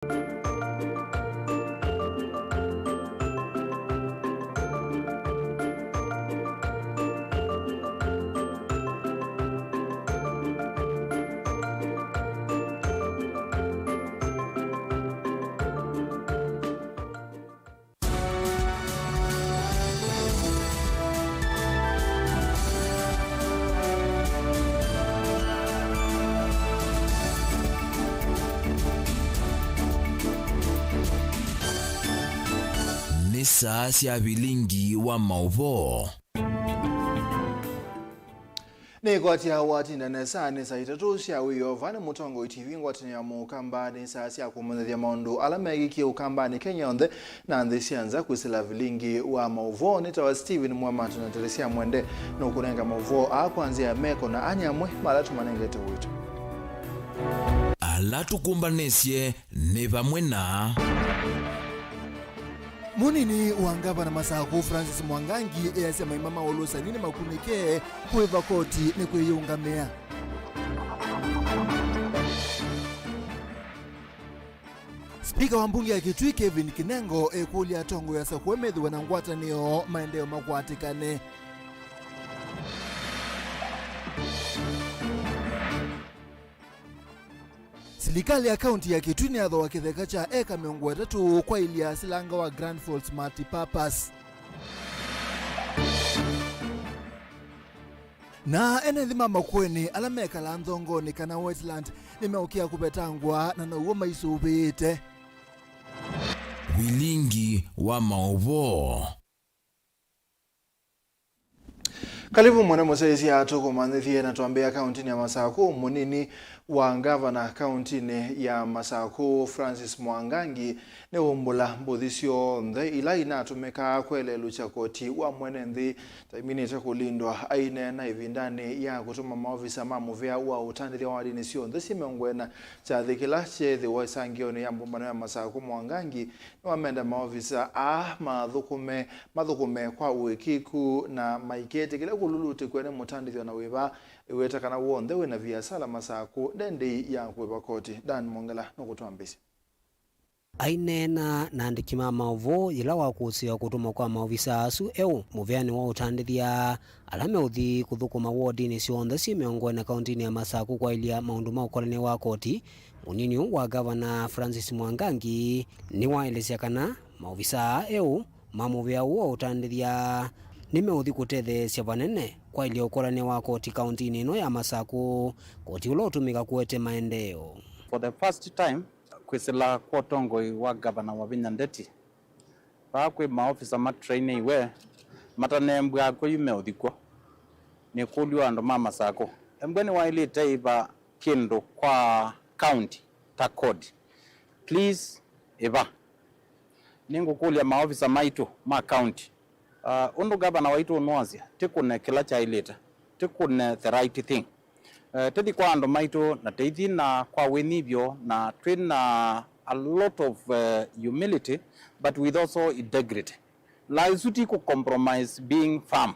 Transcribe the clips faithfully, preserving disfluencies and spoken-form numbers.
Nĩ saa sya vilingi wa maũvoo. Nĩkwatya watinda nesa nĩ saa itatũ sya wĩoo. Vaa nĩ Mũtongoi T V, ngwatanĩo ya Mũkamba. Nĩ saa sya kũmanyĩthya maũndũ ala meekĩkie Ũkambanĩ, Kenya yonthe, na nthĩ sya nza. Kwĩsĩla vilingi wa maũvoo, nĩtawa Stephen Mwamatu na Teresia Mwende. Nũkũnenga maũvoo aa kwa nzĩa ya meko na ani amwe ma ala tũmanengete ũito. Ala tũkũmbanĩsye nĩ vamwe na. Mũnini wa ngavana Masakũ Francis Mwangangi easya maima ma ũlũsani nĩmakunĩke kũĩva koti nĩ kwĩyĩũngamĩa. Spika wa mbunge ya Kitui Kevin Kinengo ekũlya atongoi asakũe methĩwe na ngwatanĩo maendeeo makwatĩkane. Silikalĩ ya kaunti ya Kitui nĩyathooa kĩtheka kya eka mĩongo ĩtatũ kwaĩlya silanga wa Grand Falls Multipurpose. Na ene nthĩ ma Makueni ala mekalaa nthongonĩ kana wetland nĩmeũkĩa kũvetangwa na now'o maisũvĩĩte. Vilingi wa maũvoo. Kalivu mwene mũsyaĩĩsya, tũkũmanyĩthye na twambĩĩa kauntinĩ ya Masakũ. Mũnini wa ngavana kauntinĩ ya Masakũ Francis Mwangangi nĩwaumbũla mbũthi syonthe ila inatũmĩkaa kwelelũkya koti wa mwene nthĩ ta iminĩte kũlindwa. Aineena ĩvindanĩ ya kũtũma maovisa ma mũvĩa wa ũtandĩthya wa ndini syonthe syĩ mĩongo ĩna kyathĩ kĩla kyeethĩwa ĩsangĩonĩ ya mbũmbano ya Masakũ, Mwangangi nĩwamenda maovisa aa mathũkũme, mathũkũme kwa ũĩkĩĩku na maiketĩkĩle kũlulutĩkw'a nĩ mũtandĩthyo na wĩva ĩweta kana w'onthe wĩna viasala Masakũ nde ndĩi ya kũĩva koti. Dan Mwongela nũkũtwambĩsya. Aineena na andĩki ma maũvoo yĩla wakũsĩĩwa kũtũmwa kwa maovisa asu eũ mũvĩanĩ wa ũtandĩthya ala meũthi kũthũkũma wodinĩ syonthe syĩ mĩongo ĩna kauntinĩ ya Masakũ kwaĩlya maũndũ ma ũkolany'a wa koti, mũnini ũũ wa ngavana Francis Mwangangi nĩwaelesya kana maovisa aa eũ ma mũvĩa ũũ wa ũtandĩthya nĩmeũthi kũtetheesya vanene kwaĩlya ũkolany'a wa koti kauntinĩ ĩno ya Masakũ, koti ũla ũtũmĩka kũete maendeeo. For the first time, kwĩsĩla kwa ũtongoi wa Gavana Wavinya Ndeti, vaa kwĩ maofisa matrainĩiwe matanembw'a kw'o yu meũthi kw'o. Nĩkũlw'a andũ ma Masakũ, embwe nĩwaĩlĩte ĩva kĩndũ kwa county ta koti? Please, ĩva. Nĩngũkũlya maovisa maitũ ma county, uh, ũndũ gavana waitũ ũnũasya, tĩkũne kĩla kyaĩlĩte, tĩkũne the right thing. Eh, tũthi kwa andũ maitũ na tũithi na kwa wĩnyivyo na twĩ na a lot of, eh, humility, but with also integrity. Na isu ti kũ compromise being firm.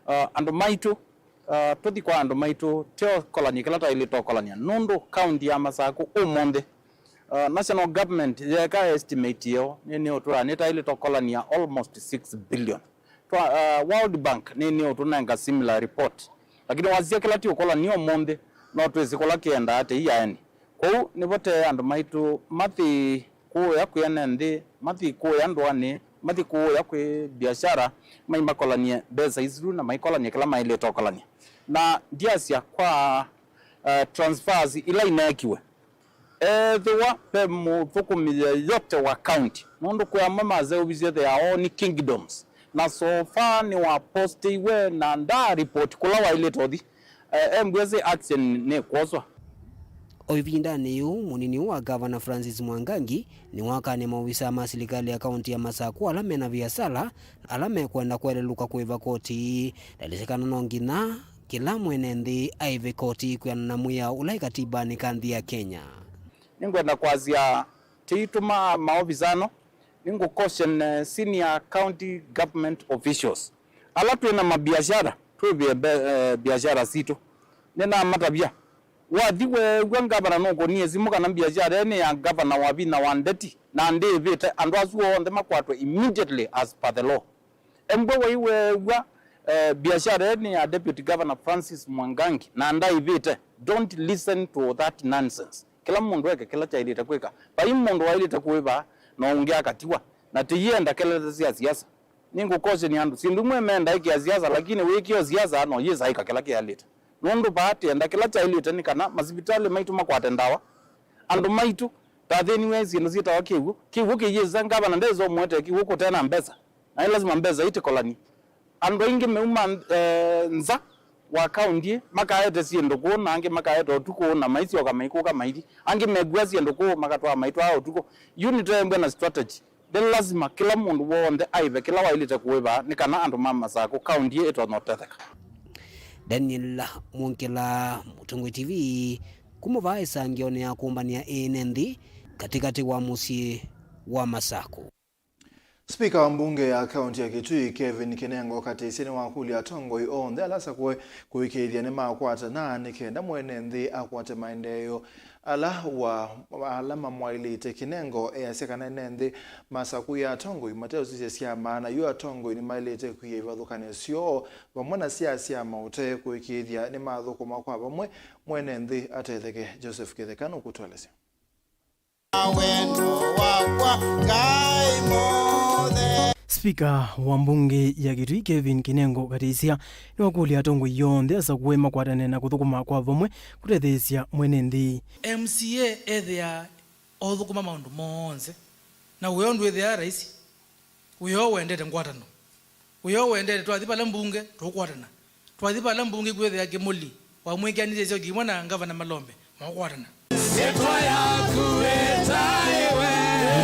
Uh, andũ maitũ, uh, tũthi kwa andũ maitũ, tũkolany'e kĩla twaĩlĩte ũkolany'a. Nũndũ kaunti ya Masakũ ũmũnthĩ, uh, national government yeeka estimate yo, nĩ, nĩũtwĩa nĩtaĩlĩte ũkolany'a almost six billion. Twa, uh, World Bank nĩ, nĩũtũnenga similar report. Lakini wasisya kĩla ti ũkolany'a ũmũnthĩ, no twĩsĩ kũla kĩendaa tei aeni. Kwoou nĩvo te andũ maitũ mathi kũũya kwĩ ene nthĩ, mathi kũũya ndũanĩ, mathi kũũya kwĩ biashara, mai makolany'e mbesa isu na maikolany'e kĩla maĩlĩte ũkolany'a. Na ndyasya kwa, eh, transfers ila ineekiwe, ethĩwa ve mũthũkũmi yeyote wa county, nũndũ kwĩ amwe maseũvisye their own kingdoms, na so far nĩwaposteiwe na ndaa report kũla waĩlĩte ũthi. Eh, embwĩsĩ action nĩkwoswa. O ĩvindanĩ yĩu, mũnini wa gavana Francis Mwangangi nĩwakanie maovisa ma silikalĩ ya kaunti ya Masakũ ala mena viasala na ala mekwenda kwelelũka kũĩva koti. Ndalĩsya kana no nginya kĩla mwene nthĩ aĩve koti kwĩanana na mwĩao ũla ĩ katibanĩ ka nthĩ ya Kenya. Nĩngwenda kwasya, tĩitũma maovisa ano, nĩngũ caution, eh, senior county government officials ala twĩ na mabiashara, twĩvĩe mbe-, eh, biashara sitũ. Nĩnamatavya, Wathi weew'a ngavana nũkũnie simũ kana mbiasyara ĩĩ nĩ ya ngavana wa vinya wa ndeti na ndĩĩvĩte, andũ asu onthe makwatwe immediately as per the law. Embwe wai weew'a, eh, biashara ĩĩ nĩ ya Deputy Governor Francis Mwangangi na ndaĩvĩte. Don't listen to that nonsense. Kĩla mũndũ eke kĩla kyaĩlĩte kwĩka. Vai mũndũ waĩlĩte kũĩva na ũngĩ akatiwa. Na tĩyĩenda kelele sya siasa. Nĩngũkoseni andũ. Syĩndũ imwe mendaa ĩkĩa siasa, lakini wĩkĩo siasa no yĩsa ĩka kĩla kĩalĩte. Nũndũ vaa tĩenda kĩla kyaĩlĩte nĩ kana masivitalĩ maitũ makwate ndawa. Andũ maitũ, tathĩniwe syĩndũ syĩtawa kĩw'ũ. Kĩw'ũ kĩyĩsa ngavana ndesa ũmũete kĩw'ũ kũte na mbesa. Na nĩ lasima mbesa itikolanie. Andũ aingĩ meuma, eh, nza wa kaunti makaete syĩndũ kũũ, na angĩ makaete ũtukũ, na maisyoka maikũka maithi. Angĩ mekua syĩndũ kũũ, makatwaa maitwaa ũtukũ. Yu nĩtembwe na strategy. Nĩ lasima kĩla mũndũ w'onthe aĩve kĩla waĩlĩte kũĩva nĩ kana andũ ma Masakũ kaunti ĩĩ ĩtonya ũtetheka. Daniel Mwongela, Mũtongoi T V, kuma vaa ĩsangĩonĩ ya kũmbanĩa ene nthĩ katĩkatĩ wa mũsyĩ wa Masakũ. Spika wa mbunge ya kaunti ya Kitui, Kevin Kinengo, katĩsye nĩwakũlya atongoi onthe ala asakũe kũĩkĩĩthya nĩmakwatana nĩ kenda mwene nthĩ akwate maendeeo ala wa, ala mamwaĩlĩte. Kinengo easya kana ene nthĩ masakũie atongoi mateũsisya syama, na yu atongoi nĩmaĩlĩte kwia ivathũkany'o syoo vamwe na sya syama ũtee kũĩkĩĩthya nĩmathũkũma kwa vamwe mwene nthĩ atetheke. Joseph Kĩtheka nũkũtũelesya. Wendo wakwa Ngai mothe. Spika wa mbunge ya Kitui Kevin Kinengo Katĩsya nĩwakũlya atongoi onthe asakũe makwatane na kũthũkũma kwa vamwe kũtetheesya mwene nthĩ. M C A ethĩaa othũkũma maũndũ monthe, na wĩoo ndwĩthĩaa raisi. Wĩoo wendete ngwatano. Wĩoo wendete twathi vala mbunge, tũkwatana. Twathi vala mbunge kwĩthĩa Kĩmũli wamwĩkĩanĩsye ĩsyoki ĩmwe na ngavana Malombe, makwatana.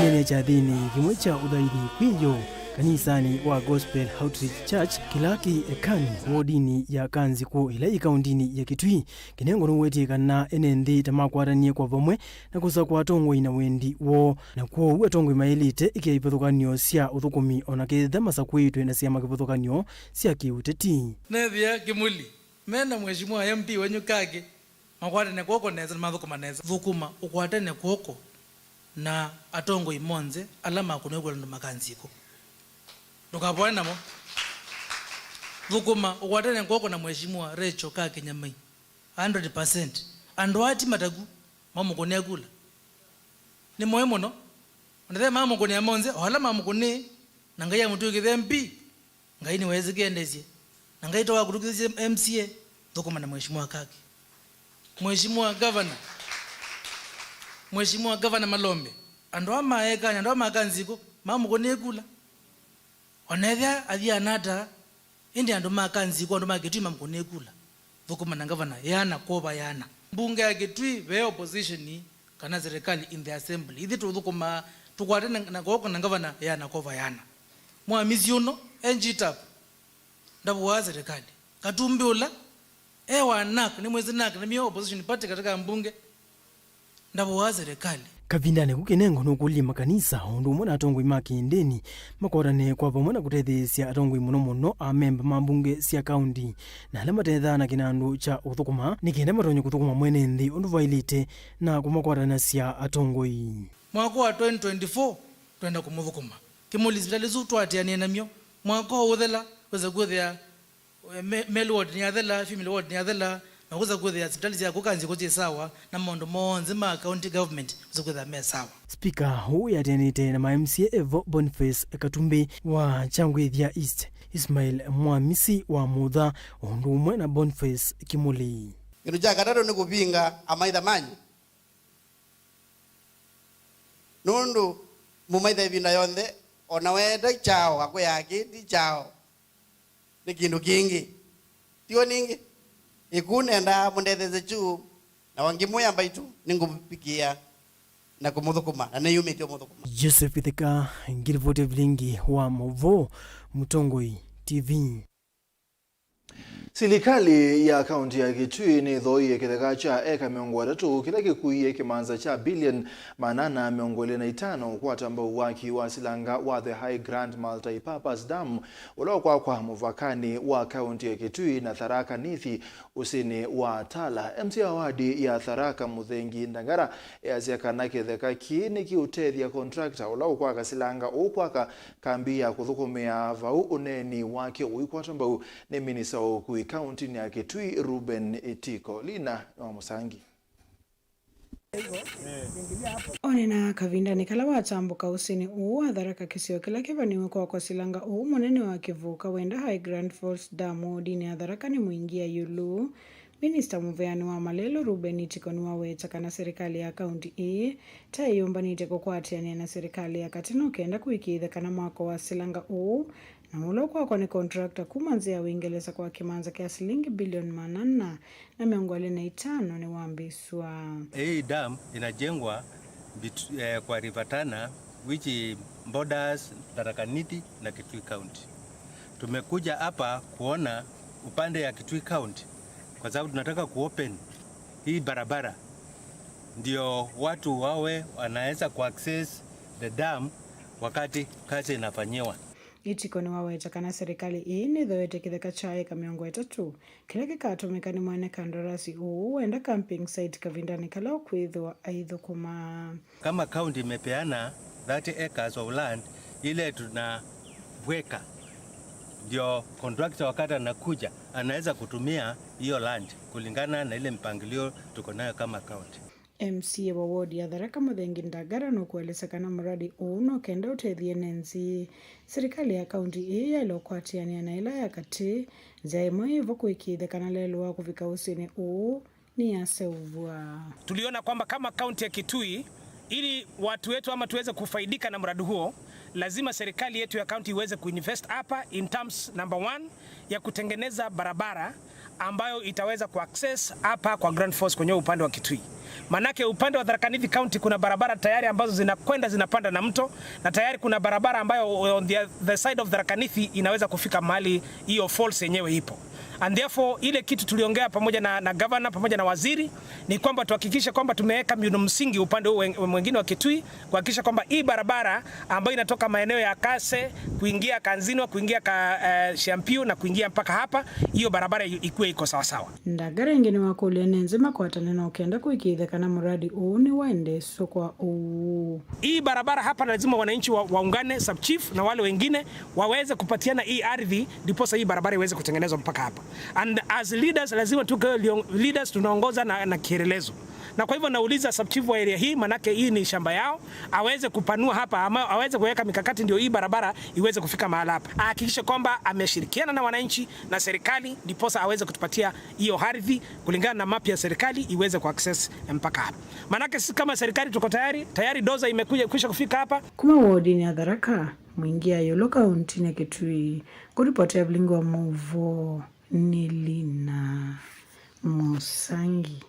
Nĩnene kyathĩnĩ kĩmwe kya ũthaithi kwĩ yo kanisanĩ wa Gospel Outreach Church kĩla kĩ Ekani, wodinĩ ya Kanzikũ ĩla yĩ kaundinĩ ya Kitui. Kinengo nũwetie kana ene nthĩ ta makwatanie kwa vamwe na kũsakũa atongoi na wendi woo. Na kwoou atongoi maĩlĩte ĩkĩa ivathũkany'o sya ũthũkũmi o na ketha masakũĩtwe na syama kĩvathũkany'o sya kĩũteti. Nethĩa Kĩmũli me na Mheshimiwa M P wenyu Kaki, makwatane kw'oko nesa na mathũkũma nesa. Thũkũma ũkwatane kw'oko na atongoi monthe ala makũnĩwe kũla andũ ma Kanzikũ. Ndũkavoe namo. Thũkũma ũkwatane kw'oko na Mheshimiwa Rachel Kaki Nyamai. Hundred percent. Andũ aa ti mataku, mamũkũnĩa kula. Nĩ moĩ mũno. Onethe mamũkũnĩa monthe, o ala mamũkũnĩe, na Ngai amũtw'ĩkĩthe M P. Ngai nĩweesĩ kĩendesye. Na Ngai to wakũtw'ĩkĩthisye M C A, thũkũma na Mheshimiwa Kaki. Mheshimiwa Governor. Mheshimiwa Governor Malombe. Andũ aa ma Ekani, andũ aa ma Kanzikũ, mamũkũnĩe kula. O na ethĩa athiana ata, ĩndĩ andũ ma Kanzikũ, andũ ma Kitui mamũkũnĩe kula. Thũkũma na ngavana, yana kwova yana. Mbunge ya Kitui, ve opposition kana serikali in the assembly. Ithyĩ tũthũkũmaa, tũkwate na, na kwoko na ngavana, yana kwova yana. Mwamisi ũno, e G tap, ndavũaa serikali. Katumbi ũla, e wa nak, nĩmwĩsĩ nak nĩmyo opposition party katika mbunge. Ndavũaa serikali. Kavindanĩ kau Kinengo nũkũlilye makanisa o ũndũ ũmwe na atongoi ma kĩndĩni makwatane kwa vamwe na kũtetheesya atongoi, mũno mũno amemba ma mbunge sya kaunti na ala matethaa na kĩnandũ kya ũthũkũma, nĩ kenda matonye kũthũkũma mwene nthĩ ũndũ vaĩlĩte na kũmakwatanasya atongoi. Mwaka wa twenty twenty-four twenda kũmũthũkũma. Kĩmũli sivitalĩ isu twaatĩanĩe namyo, mwaka ũũ ũthela, wĩsa kwĩthĩa Me-, Male ward nĩyathela, female ward nĩyathela, na kũsa kwĩthĩa sivitalĩ sya kũka Kanzikũ syĩ sawa, na maũndũ monthe ma county government kũsa kwĩthĩa me sawa. Spika ũũ yateanĩte na ma M C A evo Boniface Katumbi wa Kyangwĩthya East, Ismail Mwamisi wa Mũtha, o ũndũ ũmwe na Boniface Kĩmũli. Kĩndũ kya katatũ nĩ kũvinga amaitha manyu. Nũndũ mũmaitha ĩvinda yonthe, o na weeta kyaũ, akwĩaa kĩĩ ti kyaũ. Nĩ kĩndũ kĩngĩ. Tiw'o ningĩ? Ĩkũũ nendaa mũndetheesye kyu, na wangĩmwĩa mbaitũ, nĩngũmũvikĩa na kũmũthũkũma, na nĩyumĩtye ũmũthũkũma. Joseph Itheka, ngilivoti ya vilingi wa maũvoo, Mũtongoi T V. Silikalĩ ya kaunti ya Kitui nĩthooie kĩtheka kya eka mĩongo ĩtatũ kĩla kĩkuie kĩmanza kya bilioni maana ana mĩongo ĩlĩ na itano ũkwata mbau waki wa silanga wa The High Grant Multi-Purpose Dam, ũla ũkwakwa mũvakanĩ wa kaunti ya Kitui na Tharaka Nithi, ũsĩnĩ wa Tala. M C A wa wadi ya Tharaka, Muthengi Ndagara, easya kana kĩtheka kĩĩ nĩkĩũtethya contractor ũla ũkwaka silanga ũũ kwaka kambi ya kũthũkũmĩa vau, ũneeni wake ũikwatwa mbau nĩ minista wa ũkui kauntinĩ ya Kitui, Reuben Itiko. Lina wa Mũsangi. Onena kavindanĩ kala watambũka ũsĩnĩ ũũ wa Tharaka, kĩsio kĩla kĩvanĩwe kwakwa silanga ũũ mũnene wa kĩvũka wenda High Grant Falls Dam wodinĩ ya Tharaka nĩ mũingi ya ĩũlũ. Minista mũveani wa malelũ Reuben Itiko nĩwaweta kana serikali ya kaunti ĩĩ ta ĩyũmbanĩtye kũkwatĩanĩa na serikali ya katĩ nũkenda kũĩkĩĩthya kana mwako wa silanga ũũ na ũla ũkwakwa nĩ contractor kuma nzĩa ya Ũingelesa kwa kĩmanza kya silingi bilioni maana ana na mĩongo ĩlĩ na itano nĩwambĩĩsw'a. Hii dam inajengwa bit-, eh, kwa River Tana, which borders Tharaka Nithi na Kitui County. Tumekuja hapa kuona upande ya Kitui County kwa sababu tunataka kuopen hii barabara ndio watu wawe wanaweza kuaccess the dam wakati kazi inafanyiwa. Itiko nĩwaweta kana serikali ĩĩ nĩthoete kĩtheka kya eka mĩongo ĩtatũ kĩla kĩkatũmĩka nĩ mwene kandarasi ũũ wenda camping site kavindanĩ kala ũkwĩthĩwa aithũkũma. Kama county imepeana thirty acres of land ile tunaweka, ndio contractor wakati anakuja anaweza kutumia hiyo land kulingana na ile mpangilio tuko nayo kama county. M C A wa ward ya Tharaka Muthengi Ndagara nũkũelesya kana mũradi ũũ no kenda ũtethye ene nthĩ. Serikali ya kaunti ĩĩ yaĩle ũkwatĩanĩa na ĩla ya katĩ. Nzĩa ĩmwe yĩvo kũĩkĩĩthya kana lelũ wa kũvika ũsĩnĩ ũũ nĩyaseũvw'a. Tuliona kwamba kama kaunti ya Kitui, ili watu wetu ama tuweze kufaidika na mradi huo, lazima serikali yetu ya kaunti iweze kuinvest hapa in terms, number one, ya kutengeneza barabara ambayo itaweza kuaccess hapa kwa Grand Falls kwenye upande wa Kitui. Manake upande wa Tharaka Nithi County kuna barabara tayari ambazo zinakwenda zinapanda na mto, na tayari kuna barabara ambayo on the, the side of Tharaka Nithi inaweza kufika mahali hiyo falls yenyewe ipo. And therefore, ile kitu tuliongea pamoja na, na governor pamoja na waziri ni kwamba tuhakikishe kwamba tumeweka miundo msingi upande huu wen-, mwingine wa Kitui, kuhakikisha kwamba hii barabara ambayo inatoka maeneo ya Kase kuingia Kanzinwa, kuingia ka, eh, Shampiu na kuingia mpaka hapa, hiyo barabara i-, ikuwe iko sawasawa. Ndagara ĩngĩ nĩwakũlya ene nthĩ makwatane na ũkenda kũĩkĩĩthya kana mũradi ũũ nĩwaendeesw'a kwa ũuu. Hii barabara hapa lazima wananchi wa-, waungane, sub chief na wale wengine waweze kupatiana hii ardhi, ndiposa hii barabara iweze kutengenezwa mpaka hapa. And as leaders, lazima tuwe leo-, leaders tunaongoza na, na kielelezo. Na kwa hivyo nauliza sub chief wa area hii, manake hii ni shamba yao, aweze kupanua hapa, ama aweze kuweka mikakati ndio hii barabara iweze kufika mahala hapa. Ahakikishe kwamba ameshirikiana na wananchi na serikali, ndiposa aweze kutupatia hiyo ardhi kulingana na map ya serikali iweze kuaccess mpaka hapa. Manake sisi kama serikali tuko tayari, tayari dozer imekuja, kwisha kufika hapa. Kuma wodinĩ ya Tharaka, Mwingi ya ĩũlũ kauntinĩ ya Kitui, kũripotia vilingi wa maũvoo nĩ Lina Mũsangi.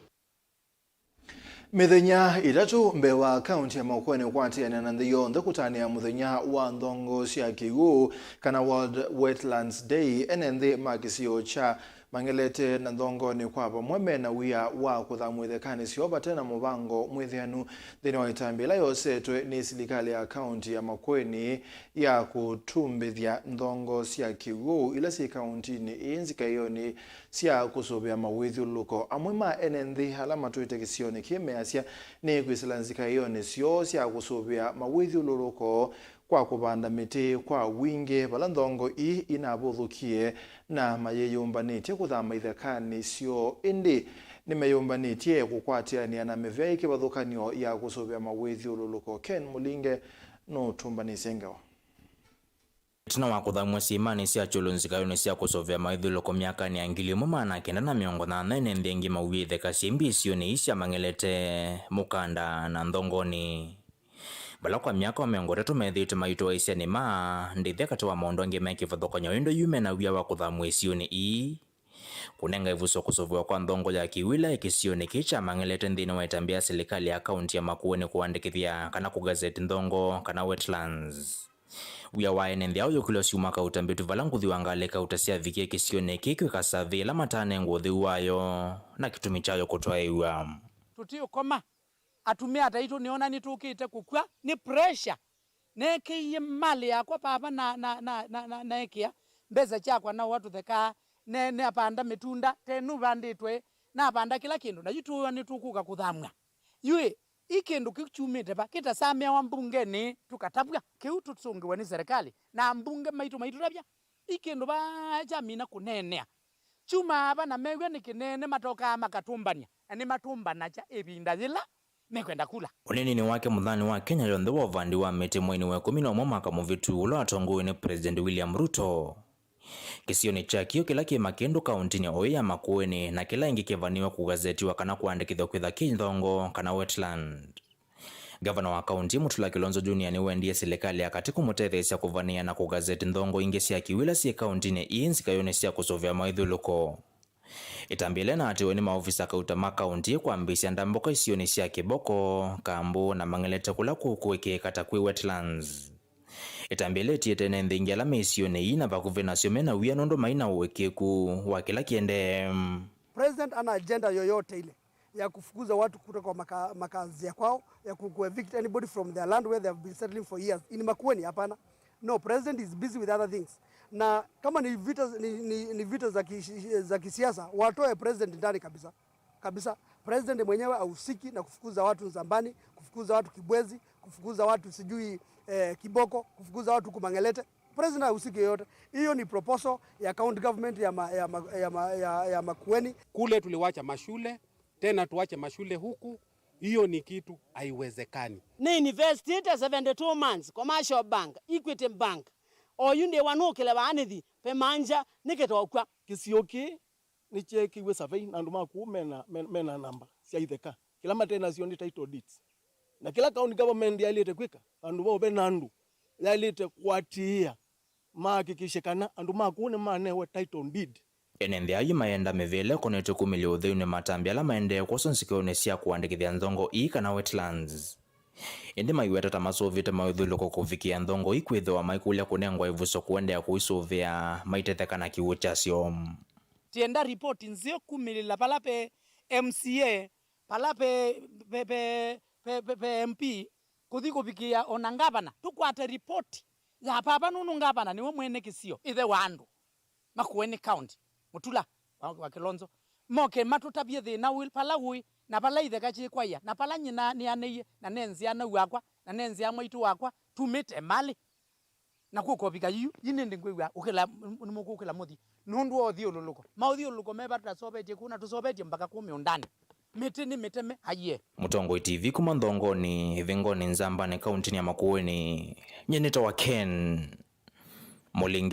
Mĩthenya ĩtatũ mbee wa kaunti ya Makueni ũkwatĩanĩa na nthĩ yonthe kũtanĩa mũthenya wa nthongo sya kĩw'ũ, kana World Wetlands Day, ene nthĩ ma kĩsio kya Mang'elete na nthongonĩ kwa vamwe me na wia wa kũthamw'a ithekanĩ syoo vate na mũvango mwĩthĩanu nthĩnĩ wa ĩtambya ĩla yosetwe nĩ silikalĩ ya kaunti ya Makueni ya kũtumbĩthya nthongo sya kĩw'ũ ila syĩ kauntinĩ ĩĩ nzikaĩonĩ sya kũsũvĩa mawĩthyũlũlũko. Amwe ma ene nthĩ ala matwĩte kĩsionĩ kĩĩ measya nĩ kwĩsĩla nzikaĩonĩ syoo sya kũsũvĩa mawĩthyũlũlũko kwa kũvanda mĩtĩ kwa wingĩ vala nthongo ii inavũthũkie na mayĩyũmbanĩtye kũthama ithekanĩ syoo, ĩndĩ nĩmeyũmbanĩtye kũkwatĩanĩa na mĩvĩa ĩ kĩvathũkany'o ya kũsũvĩa mawĩthyũlũlũko. Ken Mũlinge nũtũmbanĩsye ngewa. Ĩtina wa kũthamw'a syĩmanĩ sya kyũlũ nzikaĩonĩ sya kũsũvĩa mawĩthyũlũlũko myakanĩ ya ngili ĩmwe maana kenda na mĩongo nyanya, ene nthĩ aingĩ mauie itheka syĩ mbĩ isionĩ ii sya Mang'elete, Mũkanda na Nthongonĩ. Vala kwa myaka o mĩongo ĩtatũ methĩĩtwe maitũaĩsya nĩma, ndĩthya katĩ wa maũndũ angĩ me kĩvathũkany'o ĩndĩ yu me na wia wa kũthamw'a isionĩ ii. Kũnenga ĩvuso kũsũvĩwa kwa nthongo ya kĩw'ũ ĩla ĩ kĩsionĩ kĩĩ kya Mang'elete nthĩnĩ wa ĩtambya ya silikalĩ ya kaunti ya Makueni kũandĩkĩthya kana kũgazeti nthongo kana wetlands. Wĩa wa ene nthĩ aũ yũkilwe syuma kauta mbĩtu vala ngũthi wa ngalĩ kauta syavikie kĩsionĩ kĩĩ kwĩka survey ĩla matanengwa ũtheu wayo na kĩtumi kyayo kũtwaĩw'a. Tũtiũkoma. Atumĩa ataitũ nĩona nĩtũkĩte kũkw'a nĩ pressure. Neekĩie malĩ yakwa vava na, na, na, na, na, naekĩa mbesa syakwa na ũa tũthekaa, ne, napanda mĩtunda, te nũvandĩtwe, napanda kĩla kĩndũ, na yu tũũa nĩtũkũka kũthamw'a. Yu ĩ, ĩ kĩndũ kĩu kyumĩte va? Kĩtasamĩawa mbungenĩ tũkatavw'a? Kĩu tũsũngĩwe nĩ serikali na ambunge maitũ maitũtavya? Ĩ kĩndũ vaa kyamina kũneenea. Kyumaa va na mew'a nĩ kĩnene, matokaa makatũmbany'a, na nĩmatũmbanakya ĩvinda yĩla mekwenda kula. Ũneeninĩ wake mũthanĩ wa Kenya yonthe wa ũvandi wa mĩtĩ mweinĩ wa ĩkũmi na ũmwe mwaka mũvĩtu ũla watongoew'e nĩ President William Ruto, kĩsionĩ kya Kĩũ kĩla kĩ Makĩndũ kauntinĩ oyu ya Makueni na kĩla ĩngĩ kĩvanĩwe kũgazetiwa kana kũandĩkĩthw'a kwĩtha kĩ nthongo kana wetland. Ngavana wa kaunti Mutula Kilonzo Junior nĩwendie silikalĩ ya katĩ kũmũtetheesya kũvanĩĩa na kũgazeti nthongo ingĩ sya kĩw'ũ ila syĩ kauntinĩ ii nzikayonĩ sya kũsũvĩa maũthyũlũko. Ĩtambya ĩla ĩnaatĩwe nĩ maovisa kauta ma kaunti kwambĩĩsya ndambũka isionĩ sya Kĩboko, Kambũ na Mang'elete kũla kũkũĩkĩĩka ta kwĩ wetlands. Ĩtambya ĩla ĩtiĩte ene nthĩ ingĩ ala me isionĩ ii na vakuvĩ nasyo mena wia nũndũ mai na ũĩkĩĩku wa kĩla kĩendee. President ana agenda yoyote ile ya kufukuza watu kutoka kwa maka-, makazi ya kwao, ya ku-, ku-evict anybody from their land where they have been settling for years. In Makueni, hapana. No, president is busy with other things. Na kama ni vita, ni, ni, ni vita za ki-, za kisiasa, watoe president ndani kabisa. Kabisa. President mwenyewe ahusiki na kufukuza watu Nzambani, kufukuza watu Kibwezi, kufukuza watu sijui, eh, Kiboko, kufukuza watu Kumang'elete. President hahusiki yoyote. Hiyo ni proposal ya county government ya ma-, ya ma-, ya ma-, ya, ya Makueni. Kule tuliwacha mashule, tena tuache mashule huku, hiyo ni kitu haiwezekani. Nĩ invested seventy two months, Commercial Bank, Equity Bank. Oyu ndĩ wanũkĩle vaa nĩthi, pemanja, nĩkĩtokw'a. Kĩsio kĩĩ nĩkyeekĩiwe survey na andũ ma kũu mena, men-, mena namba sya itheka. Kĩla mate nasyo nĩ title deeds. Na kĩla county government yaĩlĩte kwĩka, vandũ vau ve na andũ yaĩlĩte kũatĩĩa, mahakikishe kana andũ ma kũu nĩmanewe title deed. Ene nthĩ ayu mayenda mĩvĩla ĩkonetye kumĩlya ũtheu nĩ matambya ala maendee kwoswa nzikĩonĩ sya kũandĩkĩthya nthongo ii kana wetlands. Ĩndĩ maiweta ta masũvĩte maũthyũlũko kũvikĩa nthongo ii kwĩthĩwa maikũlya kũnengwa ĩvuso kũendeea kũisũvĩa maitetheka na kĩw'ũ kyasyo. Tienda ripoti nzeo kumĩlĩla vala ve M C A, vala ve, ve, ve, ve, ve, ve M P, kũthi kũvikĩa ona ngavana, tũkwate ripoti ya vava nũndũ ngavana nĩwe mwene kĩsio, ĩthe wa andũ. Makueni County, Mutula wa, wa Kilonzo, moke matũtavye thĩna ũĩ, vala ũĩ, na vala itheka kyĩkwaĩa, na vala nyina nĩanĩie, na ne nzĩa nau wakwa, na ne nzĩa mwaitũ wakwa, tumĩte malĩ. Na kũka ũvika yu, yi nĩndĩ ngwĩw'a ũkĩla, nĩmũkũkĩla mũthi, nũndũ wa ũthyũlũlũko. Maũthyũlũlũko me vata tũsovetye kũu, na tũsovetye mbaka kũu mĩũndanĩ. Mĩtĩ nĩ mĩteme, aiee. Mũtongoi T V kuma Nthongonĩ, Ĩvĩngonĩ Nzambanĩ, kauntinĩ ya Makueni. Nyie nĩtawa Ken Mũlinge.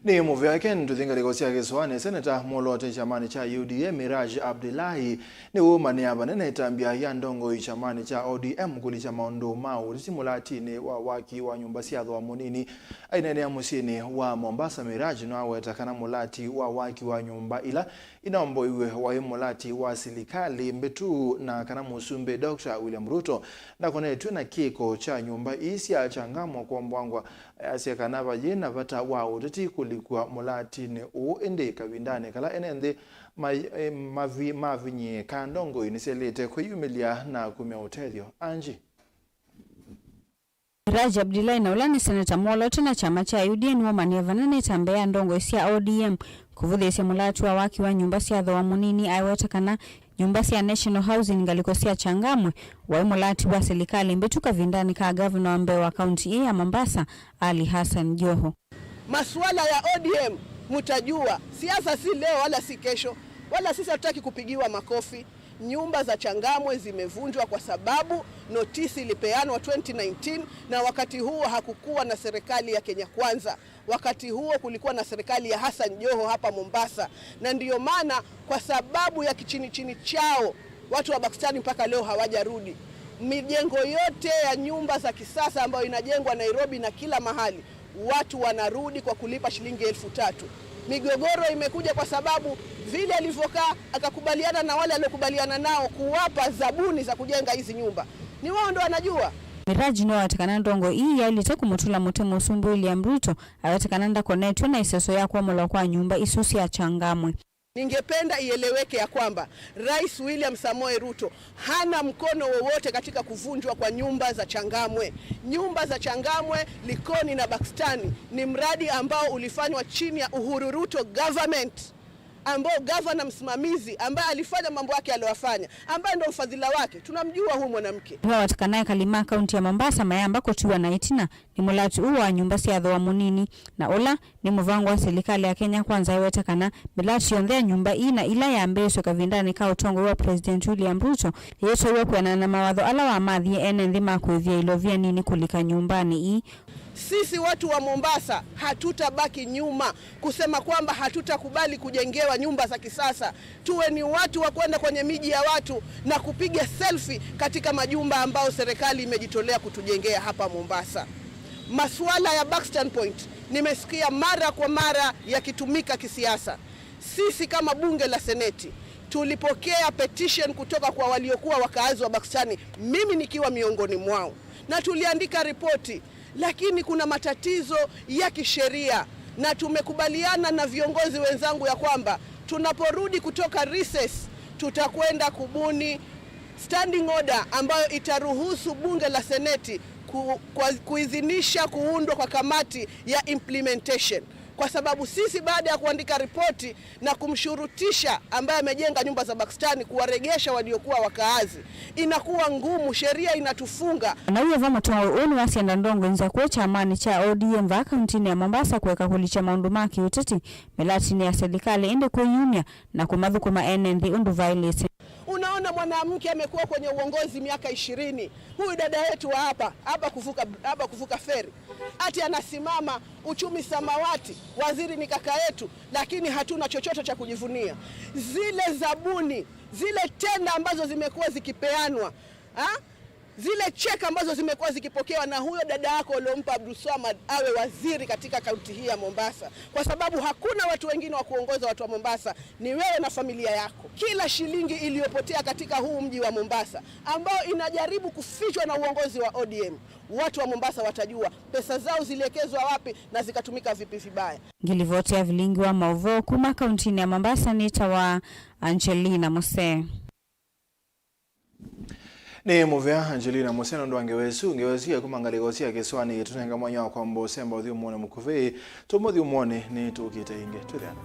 Nĩ mũvea Ken, tũthi ngalĩko sya kĩsũanĩ. Seneta mwoloote kyamanĩ kya U D A Miraj Abdullahi nĩwũmanĩa vanene ĩtambya ya ndongoi kyamanĩ kya O D M kũlikya maũndũ ma ũteti mũlatinĩ wa waki wa nyũmba sya thooa mũnini. Aineenea mũsyĩnĩ wa Mombasa, Miraj nĩwaweta kana mũlati wa waki wa nyũmba ila inomboiwe waĩ mũlati wa silikalĩ mbĩtu na kana mũsumbĩ Doctor William Ruto ndakonetw'e na kĩko kya nyũmba ii sya Changamwe kwombwangwa. Ayasya kana vayĩ na vata wa ũteti kũlikw'a mũlatinĩ ũũ, ĩndĩ kavindanĩ kala ene nthĩ ma-, eh, mavi-, mavinyĩĩka, ndongoi nĩsyaĩlĩte kwĩyumĩlya na kumya ũtethyo. Angie. Miraj Abdullahi, na ũla nĩ seneta mwoloote na kyama kya U D A, nĩwomanie vana nĩ ĩtambya ya ndongoi sya O D M kũvũthĩĩsya mũlati wa waki wa nyũmba sya thooa mũnini. Aiweta kana nyũmba sya National Housing ngalĩko sya Changamwe waĩ mũlati wa silikalĩ mbĩtu kavindanĩ ka ngavana wa mbee wa kaunti ĩĩ ya Mombasa, Ali Hassan Joho. Masuala ya O D M mutajua, siasa si leo wala si kesho, wala sisi hatutaki kupigiwa makofi. Nyumba za Changamwe zimevunjwa kwa sababu notisi ilipeanwa twenty nineteen, na wakati huo hakukuwa na serikali ya Kenya Kwanza. Wakati huo kulikuwa na serikali ya Hassan Joho hapa Mombasa, na ndiyo maana kwa sababu ya kichini chini chao watu wa Pakistani mpaka leo hawajarudi. Mijengo yote ya nyumba za kisasa ambayo inajengwa Nairobi na kila mahali, watu wanarudi kwa kulipa shilingi elfu tatu. Migogoro imekuja kwa sababu vile alivyokaa akakubaliana na wale aliokubaliana nao kuwapa zabuni za kujenga hizi nyumba. Ni wao ndo wanajua. Miraji nĩwaweta kana ndongoi ii yaĩlĩte kũmũtũla mũtĩ Mũsumbĩ William Ruto, aweta kana ndakonetw'e na ĩseso ya kwomolwa kwa nyũmba isu sya Changamwe. Ningependa ieleweke ya kwamba Rais William Samoei Ruto hana mkono wowote katika kuvunjwa kwa nyumba za Changamwe. Nyumba za Changamwe, Likoni na Bakstani ni mradi ambao ulifanywa chini ya Uhuru Ruto government, ambao gavana msimamizi ambaye alifanya mambo yake aliyofanya, ambaye ndo mfadhila wake, tunamjua huyu mwanamke. Nĩwaweta kana ekali ma kaunti ya Mombasa mayamba kũtiwa na ĩtina nĩ mũlati ũũ wa nyũmba sya thooa mũnini, na ũla nĩ mũvango wa silikalĩ ya Kenya Kwanza ĩwete kana mĩlati yonthe ya nyũmba ii na ila yambĩĩswe kavindanĩ ka ũtongoi wa President William Ruto yĩtwaiwe kwĩanana na mawatho ala wamathie ene nthĩ ma kũĩvya ilovia nini kũlika nyũmbanĩ ii. Sisi watu wa Mombasa hatutabaki nyuma kusema kwamba hatutakubali kujengewa nyumba za kisasa. Tuwe ni watu wa kwenda kwenye miji ya watu na kupiga selfie katika majumba ambayo serikali imejitolea kutujengea hapa Mombasa. Masuala ya Buxton Point nimesikia mara kwa mara yakitumika kisiasa. Sisi kama bunge la seneti tulipokea petition kutoka kwa waliokuwa wakaazi wa Buxton, mimi nikiwa miongoni mwao, na tuliandika ripoti, lakini kuna matatizo ya kisheria, na tumekubaliana na viongozi wenzangu ya kwamba tunaporudi kutoka recess, tutakwenda kubuni standing order ambayo itaruhusu bunge la seneti ku-, kwa-, kuidhinisha kuundwa kwa kamati ya implementation, kwa sababu sisi, baada ya kuandika ripoti na kumshurutisha ambaye amejenga nyumba za Buxton kuwaregesha waliokuwa wakaazi, inakuwa ngumu, sheria inatufunga. Na ũu vo mũtongoi ũũ nĩwasyenda ndongoi nzakũe kyamanĩ kya O D M vaa kauntinĩ ya Mombasa kũeka kũlikya maũndũ ma kĩũteti mĩlatinĩ ya silikalĩ, ĩndĩ kwĩyumya na kũmathũkũma ene nthĩ ũndũ vaĩlĩte. Unaona, mwanamke amekuwa kwenye uongozi miaka ishirini. Huyu dada yetu wa hapa, hapa kuvuka, hapa kuvuka feri. Ati anasimama, uchumi samawati, waziri ni kaka yetu, lakini hatuna chochote cha kujivunia. Zile zabuni, zile tenda ambazo zimekuwa zikipeanwa, ha? Zile cheka ambazo zimekuwa zikipokewa na huyo dada yako uliompa Abdulswamad awe waziri katika kaunti hii ya Mombasa, kwa sababu hakuna watu wengine wa kuongoza watu wa Mombasa, ni wewe na familia yako. Kila shilingi iliyopotea katika huu mji wa Mombasa, ambao inajaribu kufichwa na uongozi wa O D M, watu wa Mombasa watajua pesa zao ziliekezwa wapi na zikatumika vipi vibaya. Ngilivoti ya vilingi wa maũvoo kuma kauntinĩ ya Mombasa nĩtawa Angelina Muse. Nĩ mũvea Angelina Muse nũndũ wa ngewa ĩsu. Ngewa ĩsu ya kuma ngalĩko sya kĩsũanĩ ĩtũnenga mwanya wa kwamba ũsemba ũthyũmũonĩ mũkuvĩ. Tuma ũthyũmũonĩ nĩ tũkĩte ĩngĩ. Twĩthĩane.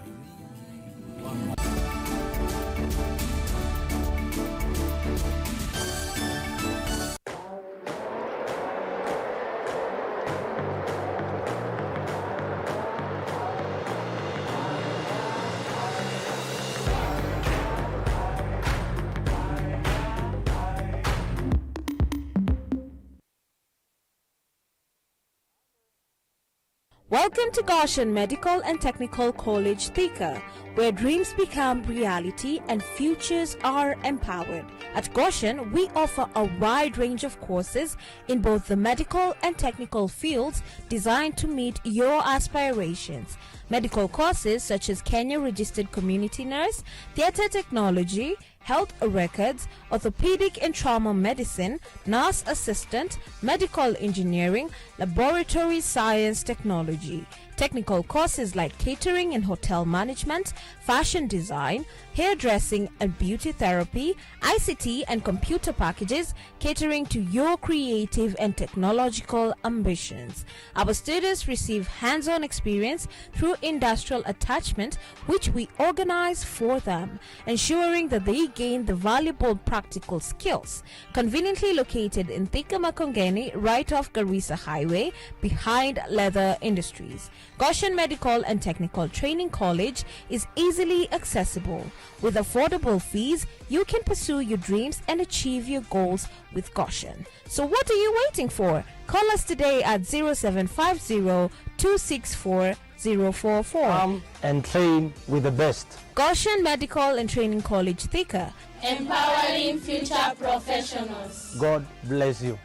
Welcome to Goshen Medical and Technical College, Thika, where dreams become reality and futures are empowered. At Goshen, we offer a wide range of courses in both the medical and technical fields designed to meet your aspirations. Medical courses such as Kenya Registered Community Nurse, Theatre Technology, Health Records, Orthopedic and Trauma Medicine, Nurse Assistant, Medical Engineering, Laboratory Science Technology. Technical courses like Catering and Hotel Management, Fashion Design, Hairdressing and Beauty Therapy, I C T and Computer Packages, catering to your creative and technological ambitions. Our students receive hands-on experience through industrial attachment, which we organize for them, ensuring that they gain the valuable practical skills. Conveniently located in Thika Makongeni, right off Garissa Highway, behind Leather Industries. Goshen Medical and Technical Training College is easily accessible. With affordable fees, you can pursue your dreams and achieve your goals with Goshen. So what are you waiting for? Call us today at zero seven five zero two six four zero four four. Come and train with the best. Goshen Medical and Training College, Thika. Empowering future professionals. God bless you.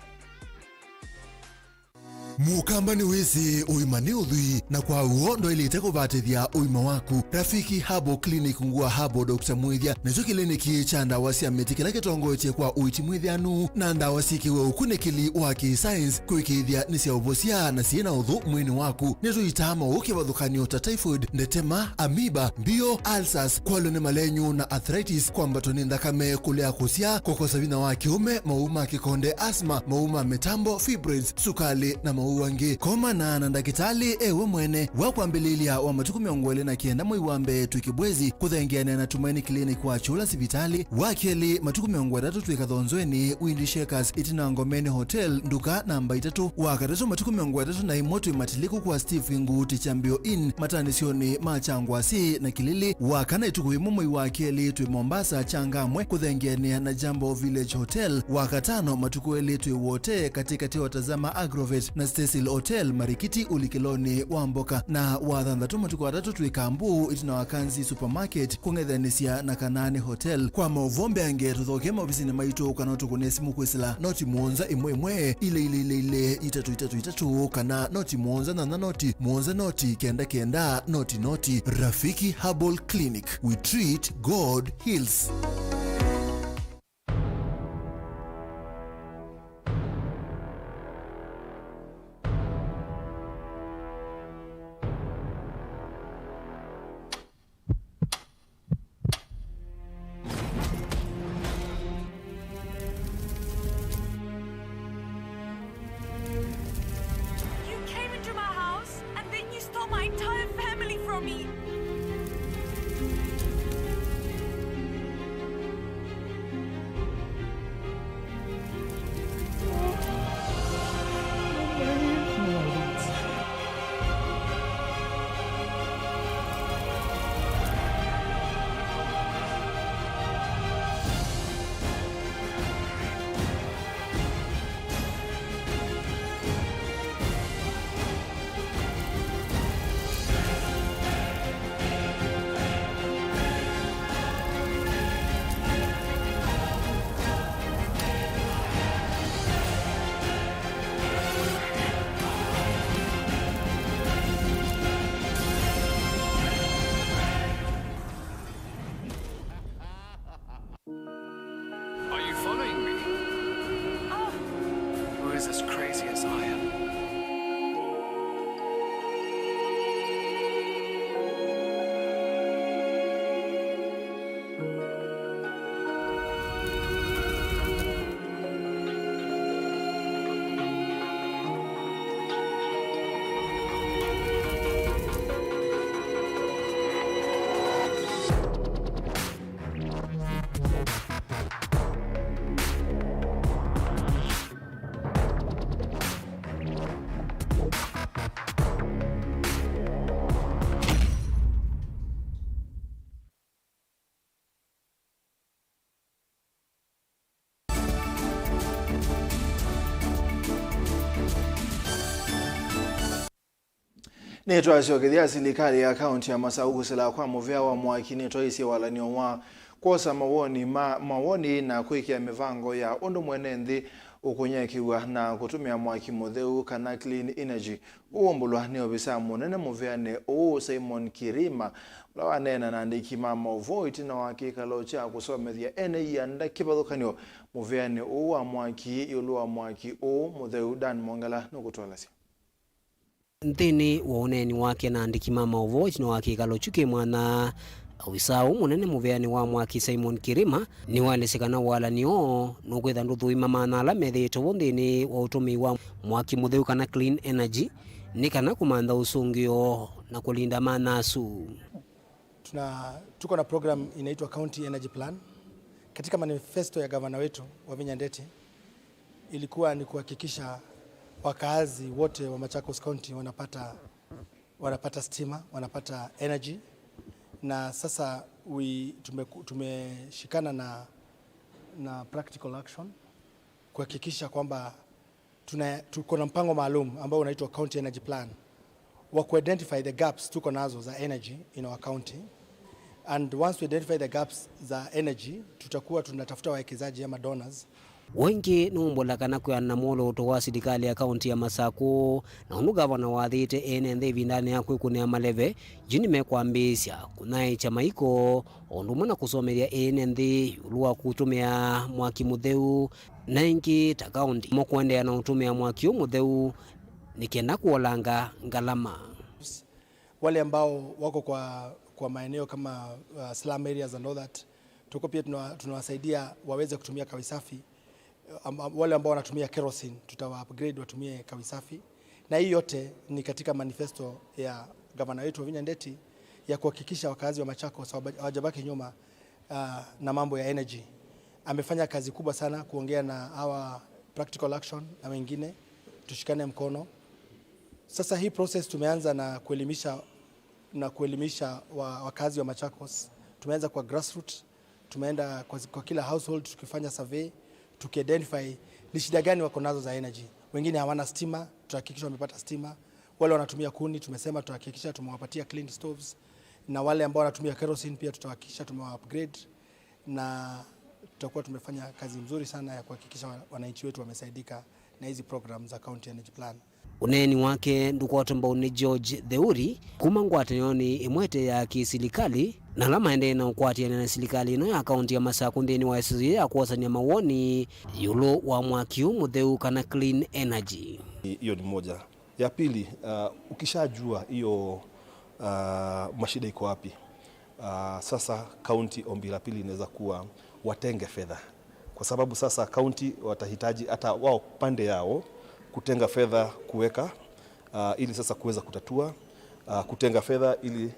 Mũkamba nĩwĩsĩ ũima nĩ ũthwii, na kwa w'o ndwaĩlĩte kũvatĩthya ũima waku. Rafiki Herbal Clinic Ngua Herbal Doctor Mwĩthya nĩkyo kĩliniki kya ndawa sya mĩtĩ kĩla kĩtongoetye kwa ũiiti mwĩthĩanu na ndawa syĩkĩwe ũkunĩkĩli wa kĩ-science kũĩkĩĩthya nĩ sya ũvosya na syĩ na ũthũ mwĩĩnĩ waku. Nĩtũitaa maũũ kĩvathũkany'o ta typhoid, ndetema, amoeba, mbio, ulcers, kwalwa nĩ malenyu na arthritis, kwambatwa nĩ nthakame, kũlea kũsyaa, kũkosa vinya wa kĩũme, maũũ ma kĩkonde, asthma, maũũ ma mĩtambo, fibroids, sukalĩ, na maũũ angĩ. Komana na ndakĩtalĩ e we mwene. Wa kwambĩlĩlya wa matukũ mĩongo ĩlĩ na kenda mwei wa mbee twĩ Kibwezi, kũthengeanĩa na Tumaini Clinic wa Kyũla sivitalĩ. Wa kelĩ, matukũ mĩongo ĩtatũ twĩ Kathonzweni, Windy Shakers, ĩtina Ngomeni Hotel, nduka namba itatũ. Wa katatũ, matukũ mĩongo ĩtatũ na ĩmwe twĩ Matiliku kwa Steve Kinguti Kyambĩo Inn, matanĩsyonĩ ma Kyangwasĩ na Kilili. Wa kana, ĩtukũ yĩmwe mwei wa kelĩ twĩ Mombasa, Changamwe, kũthengeanĩa na Jambo Village Hotel. Wa katano, matukũ elĩ twĩ Wote, katĩkatĩ wa Tazama Agrovet na Stacyl Hotel, Marikiti, ũlikĩlonĩ wa mboka. Na wa thanthatũ, matukũ atatũ twĩ Kambu, ĩtina wa Kanzi Supermarket, kũng'ethanĩsya na Kanaani Hotel. Kwa maũvoo mbeange, tũthokee maovisinĩ maitũ kana ũtũkũne simũ kwĩsĩla noti mũonza ĩmwe ĩmwe, ilĩ ilĩ ilĩ ilĩ, itatũ itatũ itatũ, kana noti mũonza nyanya noti, mũonza noti, kenda kenda, noti noti. Rafiki Herbal Clinic, we treat, God heals. You came into my house and then you stole my entire family from me. Are you following me? Oh. Who is as crazy as I am? Nĩtwasyokethya silikalĩ ya kaunti ya Masaku kwĩsĩla kwa mũvea wa mwaki. Nĩtwaisye walany'o wa kwosa mawoni ma mawoni na kwĩkĩa mĩvango ya ũndũ mwene nthĩ ũkũnyakĩw'a na kũtũmĩa mwaki mũtheu kana clean energy. Ũũ ũmbũlwa nĩ ovisa mũnene mũveanĩ ũũ, Simon Kirima, ũla waneena na andĩki ma maũvoo ĩtina wa kĩkalo kya kũsomethya ene ianda kĩvathũkany'o mũveanĩ ũũ wa mwaki. Ĩũlũ wa mwaki ũũ mũtheu, Dan Mwongela nũkũtwalasya. Nthĩnĩ wa ũneeni wake na andĩki ma maũvoo ĩtina wa kĩkalo kyu kĩ mwanya, ovisa ũũ mũnene mũveanĩ wa mwaki, Simon Kirima, nĩwaelesye kana walany'o nũkwĩtha ndũthũima maana ala methĩĩtwe vo nthĩnĩ wa ũtũmĩi wa mwaki mũtheu kana clean energy, nĩ kana kũmantha ũsũngĩo na kũlinda maana asu. Tuna, tuko na program inaitwa County Energy Plan. Katika manifesto ya gavana wetu Wavinya Ndeti, ilikuwa ni kuhakikisha wakaazi wote wa Machakos County wanapata, wanapata stima, wanapata energy. Na sasa we, tumeku-, tumeshikana na, na practical action kuhakikisha kwamba tuna, tuko na mpango maalum ambao unaitwa County Energy Plan wa kuidentify the gaps tuko nazo za energy in our county. And once we identify the gaps za energy, tutakuwa tunatafuta wawekezaji ama donors Ũũ ĩngĩ nũmbũla kana kwĩana na mwolooto wa silikalĩ ya kaũntĩ ya Masakũ, na ũndũ ngavana wathĩte ene nthĩ ĩvindanĩ ya kwĩkũnĩa maleve, yu nĩmekwambĩĩsya kũnyaĩĩkya maiko, o ũndũ ũmwe na kũsomethya ene nthĩ ĩũlũ wa kũtũmĩa mwaki mũtheu, na ĩngĩ ta kaũntĩ mo kũendeea na ũtũmĩa mwaki ũũ mũtheu nĩ kenda kũolanga ngalama. Wale ambao wako kwa, kwa maeneo kama, uh, slum areas and all that, tuko pia tunawa-, tunawasaidia waweze kutumia kawi safi. Am-, am-, wale ambao wanatumia kerosene, tutawa upgrade watumie kawi safi. Na hii yote ni katika manifesto ya gavana wetu Wavinya Ndeti ya kuhakikisha wakazi wa Machakos hawaba-, hawajabaki nyuma, uh, na mambo ya energy. Amefanya kazi kubwa sana kuongea na hawa Practical Action na wengine, tushikane mkono. Sasa hii process tumeanza na kuelimisha, na kuelimisha wa-, wakazi wa Machakos. Tumeanza kwa grassroots, tumeenda kwa, kwa kila household tukifanya survey, tukiidentify ni shida gani wako nazo za energy. Wengine hawana stima, tutahakikisha wamepata stima. Wale wanatumia kuni, tumesema tutahakikisha tumewapatia clean stoves, na wale ambao wanatumia kerosene pia tutahakikisha tumewa upgrade, na tutakuwa tumefanya kazi nzuri sana ya kuhakikisha wa-, wananchi wetu wamesaidika na hizi program za County Energy Plan. Ũneeni wake ndũkwatwa mbau nĩ George Theuri kuma ngwatanĩonĩ ĩmwe ĩte ya kĩsilikalĩ, na ala maendee na ũkwatĩanĩa na silikalĩ ĩno ya kaũntĩ ya Masakũ nthĩnĩ wa ĩsesũ yĩĩ ya kwosany'a mawoni ĩũlũ wa mwaki ũũ mũtheu kana clean energy. Hiyo ni moja. Ya pili, uh, ukishajua hiyo, uh, mashida iko wapi, uh, sasa county, ombi la pili inaweza kuwa watenge fedha, kwa sababu sasa county watahitaji hata wao pande yao kutenga fedha kuweka, uh, ili sasa kuweza kutatua, uh, kutenga fedha ili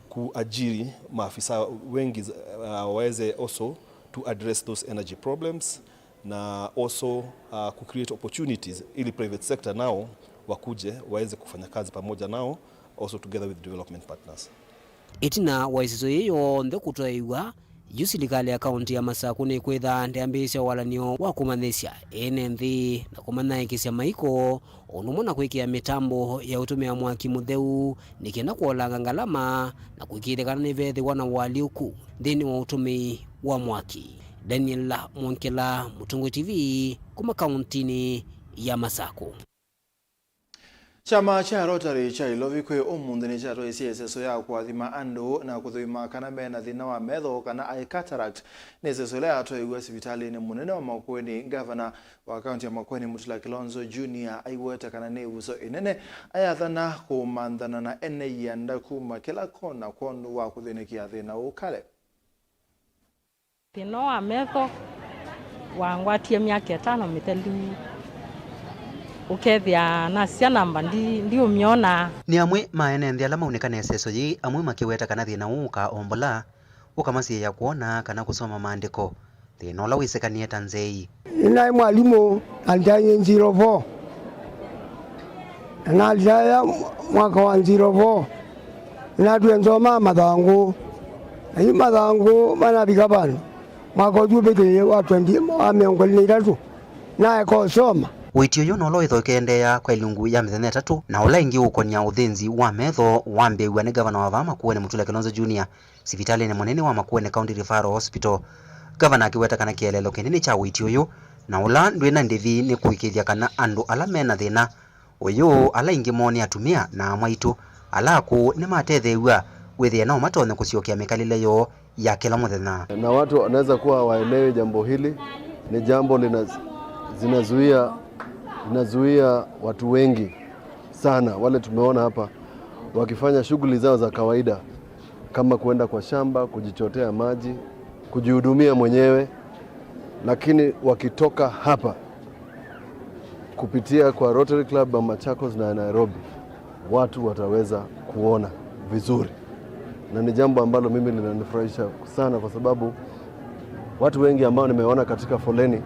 kuajiri maafisa wengi, uh, waweze also to address those energy problems, na also, uh, ku create opportunities ili private sector nao wakuje waweze kufanya kazi pamoja nao, also together with development partners. Ĩtina wa ĩsesũ yĩĩ yonthe kũtwaĩwa, yu silikalĩ ya kaũntĩ ya Masakũ nĩkwĩtha ndĩambĩĩsya walany'o wa kũmanyĩsya ene nthĩ na kũmanyaĩĩkĩsya maiko, o ũndũ ũmwe na kwĩkĩa mĩtambo ya ũtũmĩa mwaki mũtheu nĩ kenda kũolanga ngalama na kũĩkĩĩthya kana nĩveethĩwa na ũalyũku nthĩnĩ wa ũtũmĩi wa mwaki. Daniel Mwongela, Mũtongoi T V, kuma kaũntĩnĩ ya Masakũ. Kyama kya Rotary kya Ilovi kwĩ ũmũnthĩ nĩkyatwaisye ĩseso ya kũathima andũ na kũthũima kana me na thĩna wa metho kana eye cataract. Nĩ ĩseso ĩla yatwaiwe sivitalĩnĩ mũnene wa Makueni. Ngavana wa kaũntĩ ya Makueni, Mutula Kilonzo Junior, aiweta kana nĩ ĩvuso ĩnene ayathana kũmanthana na ene ianda kuma kĩla kona kwondũ wa kũthĩnĩkĩa thĩna ũũ kale. Thĩna wa metho wangwatie myaka ĩtano mĩthelu, ũkethĩa nasya namba ndi-, ndiũmyona. Nĩ amwe ma ene nthĩ ala maunĩka na ĩseso yĩĩ, amwe makĩweta kana thĩna ũũ ũkaombola, ũkamasiĩĩa kwona kana kũsoma maandĩko, thĩna ũla wĩsĩkanĩe ta nzei. Nĩnaĩ mwalimũ na ndyanyie zero four. Na nalitaya mwaka wa zero four, natwie nzomaa mathangũ. Na yu mathangũ manavika vandũ, mwaka ũsu ũvĩtĩlĩle wa twenty, wa mĩongo ĩlĩ na itatũ, naeka ũsoma. Ũiiti ũyũ no ũla wĩthwa ũkĩendeea kwa ilungu ya mĩthenya ĩtatũ, na ũla ĩngĩ ũũkonia ũthĩnzi wa metho wambĩĩw'a nĩ ngavana wa vaa Makueni, Mutula Kilonzo Junior, sivitalĩnĩ mũnene wa Makueni County Referral Hospital. Ngavana akĩweta kana kĩeleelo kĩnene kya ũiiti ũyũ na ũla ndwĩ na ndĩvi nĩ kũĩkĩĩthya kana andũ ala me na thĩna ũyũ, ala aingĩ moo nĩ atumĩa na amwaitũ ala akũũ, nĩmatetheew'a, wĩthĩe no matonye kũsyokea mĩkalĩle yoo ya kĩla mũthenya. Na watu wanaweza kuwa hawaelewi jambo hili, ni jambo lina-, zinazuia, linazuia watu wengi sana, wale tumeona hapa wakifanya shughuli zao za kawaida, kama kuenda kwa shamba, kujichotea maji, kujihudumia mwenyewe, lakini wakitoka hapa kupitia kwa Rotary Club ya Machakos na Nairobi, watu wataweza kuona vizuri, na ni jambo ambalo mimi linanifurahisha sana, kwa sababu watu wengi ambao nimeona katika foleni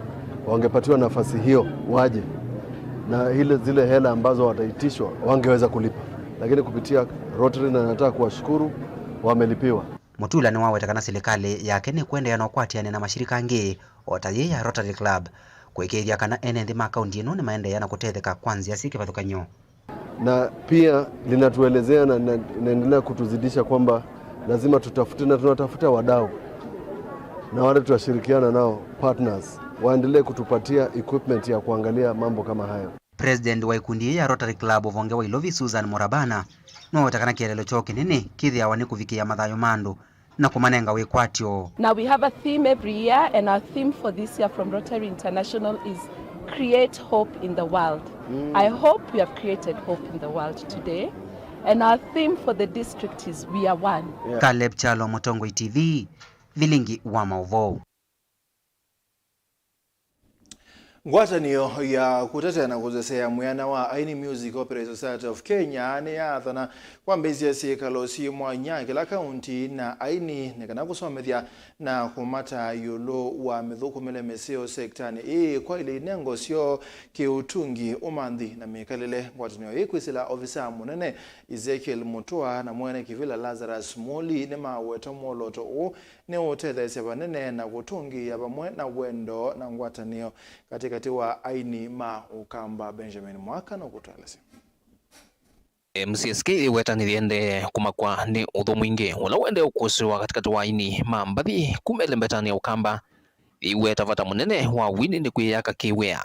wangepatiwa nafasi hiyo waje, na ile, zile hela ambazo wataitishwa wangeweza kulipa, lakini kupitia Rotary, na nataka kuwashukuru, wamelipiwa. Mutula nĩwaweta kana silikalĩ yake nĩkũendeea na ũkwatĩanĩa na mashirika angĩ o ta yĩĩ ya Rotary Club kũĩkĩĩthya kana ene nthĩ ma kaunti ĩno nĩmaendeea na kũtetheka kwa nzĩa syĩ kĩvathũkany'o. Na pia linatuelezea na, na inaendelea kutuzidisha kwamba lazima tutafute na tunatafuta wadau na wale tutashirikiana nao, partners, Waendelee kutupatia equipment ya kuangalia mambo kama hayo. President wa ikundi yĩĩ ya Rotary Club ũvonge wa Ilovi, Susan Morabana, nũweta kana kĩeleelo kyoo kĩnene kĩthĩawa nĩ kũvikĩĩa mathayũ ma andũ na kũmanenga wĩkwatyo. Now we have a theme every year, and our theme for this year from Rotary International is create hope in the world. I hope we have created hope in the world today, and our theme for the district is we are one. Caleb Kyalo, Mũtongoi T V, Vilingi wa Maũvoo. Ngwatanĩo ya kũtetea na kũsesea mwĩana wa aini, Music Operate Society of Kenya, nĩyaathana kwambĩĩsya syĩkalo syĩ mwanya kĩla kaunti na aini nĩ kana kũsomethya na kũmataa ĩũlũ wa mĩthũkũmĩle mĩseo sektanĩ ĩĩ kwa ilĩ inengo syoo, kĩũtungi, ũmanthi na mĩkalĩle. Ngwatanĩo ĩĩ kwĩsĩla ovisaa mũnene Ezekiel Mutua na mwene kĩvĩla Lazarus Muli nĩmaweta mwolooto ũũ nĩ ũtetheesya vanene na kũtũngĩĩa vamwe na wendo na ngwatanĩo katĩkatĩ wa aini ma Ũkamba. Benjamin Mwaka nũkũtũelesya. M C S K yĩweta nĩyĩendee kũmakwa nĩ ũthũ mwingĩ ũla ũendee kũkũsĩwa katĩkatĩ wa aini ma mbathi kuma ĩlembetanĩ ya Ũkamba. Yĩweta vata mũnene wa wini nĩ kwĩyaka kĩwĩa,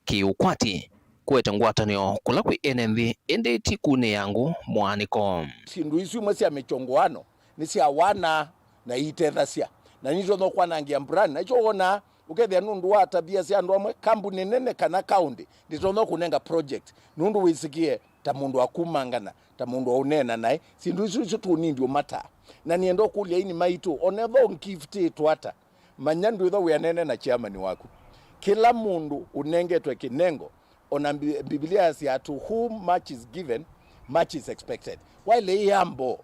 kĩũkwati, kũete ngwatanĩo kũla kwĩ ene nthĩ, ĩndĩ ti kunĩĩa ngũ mũaanĩko. Syĩndũ isu imwe sya mĩkyongoano nĩ sya wana na iitethasya, na nitonya kwanangĩa brand. Na nĩkyo wonaa ũkethĩa nũndũ wa tabia sya andũ amwe, kambuni nene kana kaũndĩ ndĩtonya kũnenga project nũndũ wĩsĩkĩe ta mũndũ wa kumangana, ta mũndũ wa ũneena naĩ. Syĩndũ isu nĩsyo tũnindi ũmataa. Na nĩenda ũkũlya aini maitũ, onethwa ũngifitĩtwe ata, manya ndwĩthwa wĩanene na chairman waku. Kĩla mũndũ ũnengetwe kĩnengo, ona Mbi-, Mbivilia yasya, "To whom much is given, much is expected." Waĩle ĩya mboo,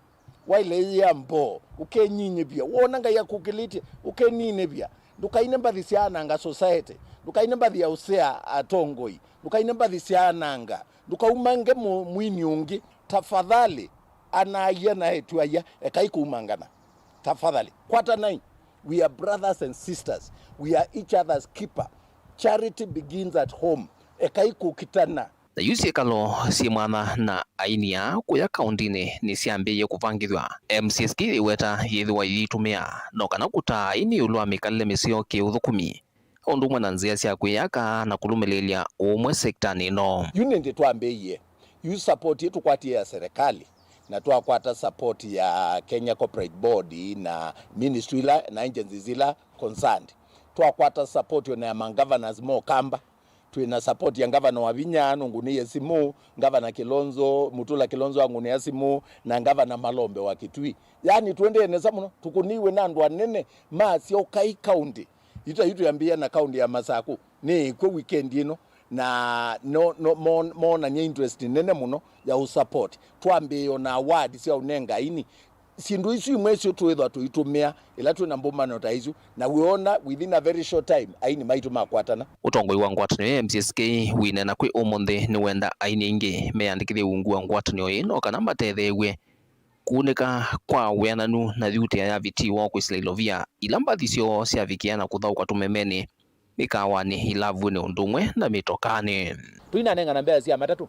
waĩle ĩya mboo, ũkenyinĩvya. Wona Ngai akũkĩlĩtye, ũkeninĩvya. Ndũkaine mbathi sya ananga society. Ndũkaine mbathi ya ũsea atongoi. Ndũkaine mbathi sya ananga. Ndũkaumange mũ-, mwini ũngĩ. Tafadhali, ana-a-ia na eĩtu-a-ia, ekai kũumangana. Tafadhali, kwatanai. We are brothers and sisters. We are each other's keeper. Charity begins at home. Ekai kũkitana. Na yu syĩkalo syĩ mwanya na aini aa kũya kaũndĩnĩ nĩsyambĩĩe kũvangĩthw'a. M C S K yĩweta yĩthĩwa ĩyĩtũmĩa no kana kũtaa aini ĩũlũ wa mĩkalĩle mĩseo kĩũthũkũmi, o ũndũ ũmwe na nzĩa sya kwĩyaka na kũlũmĩlĩĩlya ũũmwe sektanĩ ĩno. Yu nĩndĩ twambĩĩie. Yu support ĩĩ tũkwatie ya serikali, na twakwata support ya Kenya Corporate Board na ministry ila na agencies ila concerned. Twakwata support ona ya ma governors ma Ũkamba. Twĩ na support ya ngavana Wavinya, nũngũnĩie simũ, ngavana Kilonzo, Mutula Kilonzo angũnĩa simũ, na ngavana Malombe wa Kitui. Yaani, tũendee nesa mũno, tũkũnĩiwe na andũ anene ma Syokei County. Yu ta yu twĩambĩĩa na kaũndĩ ya Masaku, nĩ ĩkw'o weekend ĩno, na no, no, mon-, moonany'a interest nene mũno ya ũsupport. Twambĩĩe ona award sya ũnenga aini. Syĩndũ isu imwe syo twĩthwa tũitũmĩa ĩla twĩ na mbũmbano ta isu, na wĩona within a very short time, aini maitũ makwatana. Ũtongoi wa ngwatanĩo ya M C S K wĩneena kwĩ ũmũnthĩ nĩwenda aini aingĩ meyandĩkĩthye ungu wa ngwatanĩo ĩĩ no kana matetheew'e kũunĩka kwa wĩananu na yutea ya Viti woo kwĩsĩla ilovia ila mbathi syoo syavikĩa na kũthaũka tũmemenĩ mĩkaawanĩ, ilavunĩ, ũndũ ũmwe na mĩtokanĩ. Tũinanengana mbesa sya matatũ,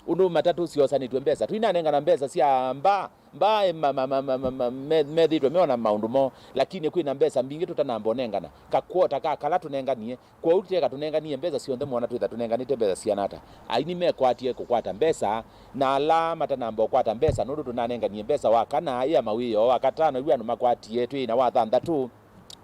ũndũ matatũ syosanĩtw'e mbesa. Tũinanengana mbesa sya mbaa, mbaa, e, ma, ma, ma, ma, ma, ma, me-, methĩĩtwe meona maũndũ moo, lakini kwĩ na mbesa mbingĩ tũtanamba ũnengana. Kakwota ka kala tũnenganie, kwoou tũteka tũnenganie mbesa syonthe, mwona twĩtha tũnenganĩte mbesa siana ata? Aini mekwatie kũkwata mbesa, na ala matanamba ũkwata mbesa, nũndũ tũnanenganie mbesa wa kana ya mawĩoo, wa katano yu andũ makwatie, twĩ na wa thanthatũ.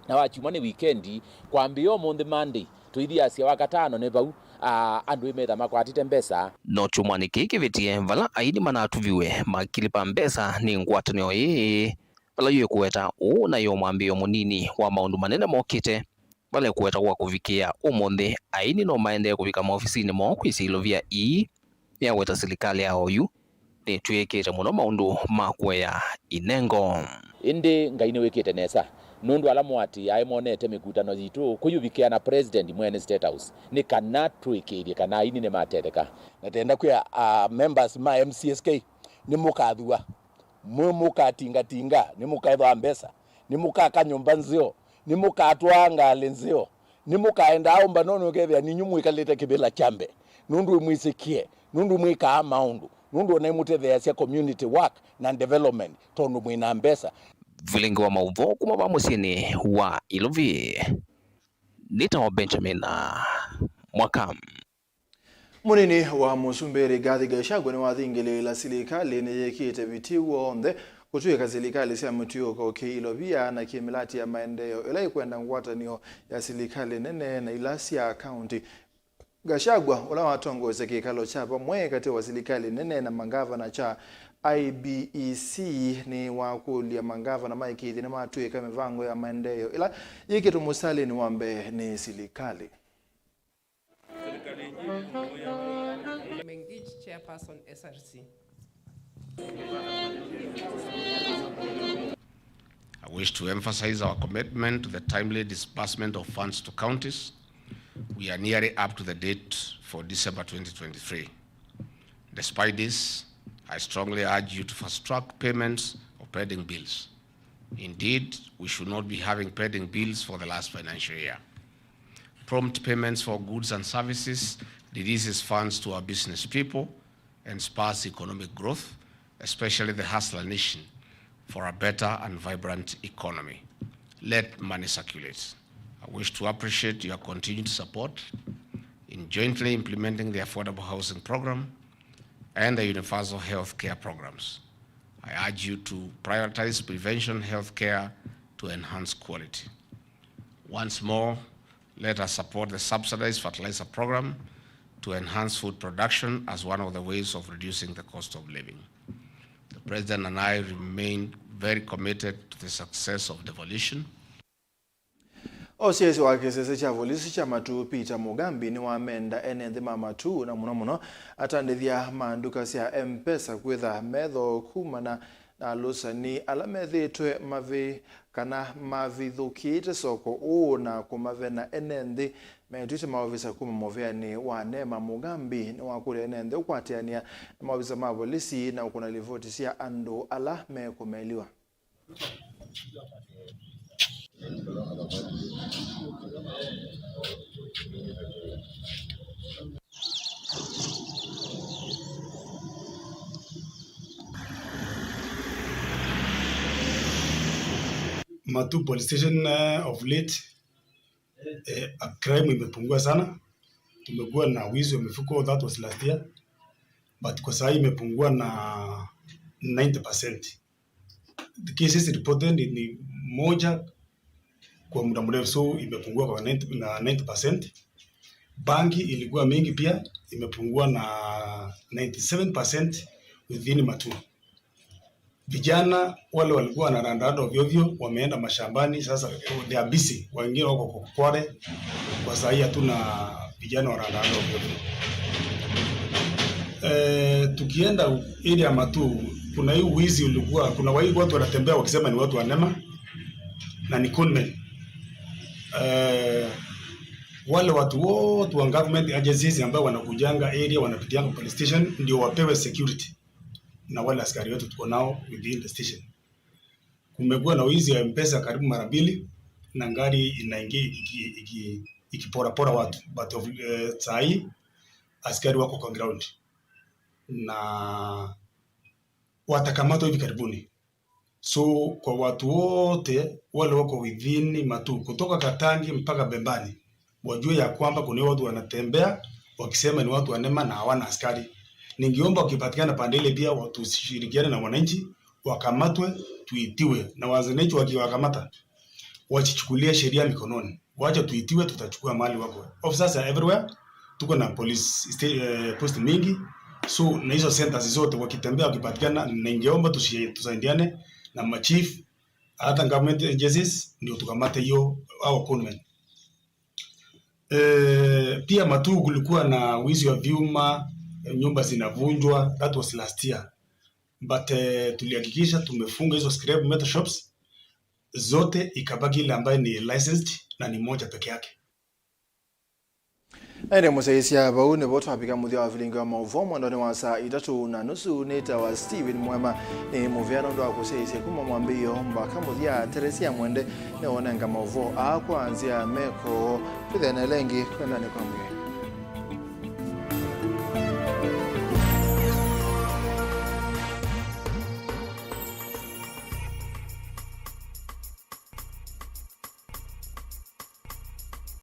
Na wakyumwa nĩ wikendi, kwambĩĩa ũmũnthĩ Monday, tũithiasya wakatano nĩ vau, aa, andũ ĩmetha makwatĩte mbesa. No kyumwanĩ kĩĩ kĩvĩtie, vala aini manatuviwe makilipa mbesa nĩ ngwatanĩo ĩĩ, vala yu ĩkũweta ũũ nayo mwambĩĩo mũnini wa maũndũ manene mokĩte, vala ĩkũweta kwa kũvikĩa ũmũnthĩ, aini no maendee kũvika maovisinĩ moo kwĩsya ilovia ii. Nĩaweta silikalĩ ya oyu nĩtwĩkĩte mũno maũndũ ma kũea inengo. Ĩndĩ Ngai nĩwĩkĩte nesa, nũndũ ala mũatĩĩae monete mĩkutano yitũ kũyũvikĩa na President mwene State House, nĩ kana tũĩkĩĩthye kana aini nĩmatetheka. Na tenda kwĩa, ah, members ma M C S K, nĩmũkathua, mwĩ mũkatingatinga, nĩmũkethwa mbesa, nĩmũkaka nyũmba nzeo, nĩmũkatwaa ngalĩ nzeo, nĩmũkaendaa ũmbanonĩ ũkethĩa ninyu mwĩkalĩte kĩvĩla kya mbee, nũndũ mwĩsĩkĩe, nũndũ mwĩkaa maũndũ, nũndũ ona imũtetheeasya community work na development tondũ mwĩ na mbesa. Vilingi wa maũvoo kuma va mũsyĩnĩ wa Ilovi. Nĩtawa Benjamin Mwaka. Mũnini wa mũsumbĩ Rigathi Gachagua nĩwathingĩlĩĩla silikalĩ nĩyĩkĩte vitii w'onthe kũtw'ĩka silikalĩ sya mũtiũko kĩilovia na kĩmĩlati ya maendeeo ĩla ĩkwenda ngwatanĩo ya silikalĩ nene na ila sya kaunti. Gachagua, ũla watongoesya kĩkalo kya vamwe katĩ wa silikalĩ nene na mangavana kya I E B C, nĩwakũlya mangavana maĩkĩĩthye nĩmatw'ĩka mĩvango ya maendeeo ĩla yĩkĩtwe mũsalĩnĩ wa mbee nĩ silikalĩ. Mengich, chairperson S R C. I wish to emphasize our commitment to the timely disbursement of funds to counties. We are nearly up to the date for December twenty twenty-three. Despite this, I strongly urge you to fast-track payments of pending bills. Indeed, we should not be having pending bills for the last financial year. Prompt payments for goods and services releases funds to our business people and spurs economic growth, especially the hustler nation, for a better and vibrant economy. Let money circulate. I wish to appreciate your continued support in jointly implementing the affordable housing program and the universal health care programs. I urge you to prioritize prevention health care to enhance quality. Once more, let us support the subsidized fertilizer program to enhance food production as one of the ways of reducing the cost of living. The President and I remain very committed to the success of devolution. Osyaĩĩsya wa kĩsese kya volisi kya Matuu, Peter Mugambi, nĩwamenda ene nthĩ ma Matuu, na mũno mũno atandĩthya ma nduka sya M-Pesa kwĩtha metho kumana na alũsani ala methĩĩtwe mavĩ kana mavithũkĩĩte soko ũũ na kũmavena ene nthĩ metw'ĩte maovisa kuma mũvĩanĩ wa NEMA. Mugambi nĩwakũlya ene nthĩ ũkwatĩanĩa na maovisa ma volisi na ũkũna livoti sya andũ ala mekũmeliwa. Matuu Police Station, eh, of late, eh, crime imepungua sana. Tumekuwa na wizi wa mifuko, that was last year. But kwa saa hii imepungua na ninety percent. The cases reported ni, ni moja kwa muda mrefu, so imepungua kwa ninety, na ninety percent. Bangi ilikuwa mingi pia, imepungua na ninety seven percent within Matuu. Vijana wale walikuwa wanarandaranda ovyo ovyo wameenda mashambani, sasa they are busy, wengine wako kwa Kwale. Kwa saa hii hatuna vijana wanarandaranda ovyo ovyo. Eh, tukienda area ya Matuu, kuna hii wizi ulikuwa, kuna wa-, watu wanatembea wakisema ni watu wa NEMA na ni conmen. Eh, wale watu wote wa government agencies ambao wanakujanga area, wanapitianga police station, ndio wapewe security na wale askari wetu tuko nao within the station. Kumekuwa na wizi ya M-Pesa karibu mara mbili, na ngari inaingia iki-, iki-, ikiporapora watu. But of, eh, saa hii askari wako kwa ground na watakamatwa hivi karibuni. So kwa watu wote wale wako within Matuu, kutoka Katangi mpaka Bembani, wajue ya kwamba kuna watu wanatembea wakisema ni watu wa NEMA na hawana askari. Ningeomba wakipatikana pande ile pia watushirikiane na wananchi, wakamatwe, tuitiwe. Na wananchi wakiwakamata, wajichukulie sheria mikononi. Wacha tuitiwe, tutachukua mali wako. Officers are everywhere. Tuko na police sta-, eh, post mingi. So, na hizo centers zote wakitembea, wakipatikana, ningeomba tushi-, tusaidiane na machief, hata government agencies, ndio tukamate hiyo, hao conmen. Eh, pia Matuu kulikuwa na wizi wa vyuma, eh, nyumba zinavunjwa, that was last year. But, eh, tulihakikisha tumefunga hizo scrap metal shops zote, ikabaki ile ambayo ni licensed na ni moja peke yake. Na ĩndĩ mũsyaĩĩsya, vau nĩvo twavika mũthya wa vilingi wa maũvoo mwendonĩ wa saa itatũ na nusu. Nĩtawa Steven Mwema. Nĩ mũvea nũndũ wa kũsyaĩĩsya kuma mwambĩĩo mpaka mũthya. Teresia Mwende nĩwonenga maũvoo aa kwa nzĩa ya meko. Twĩthĩane ĩla ĩngĩ kwendanĩ kwa mwĩĩ.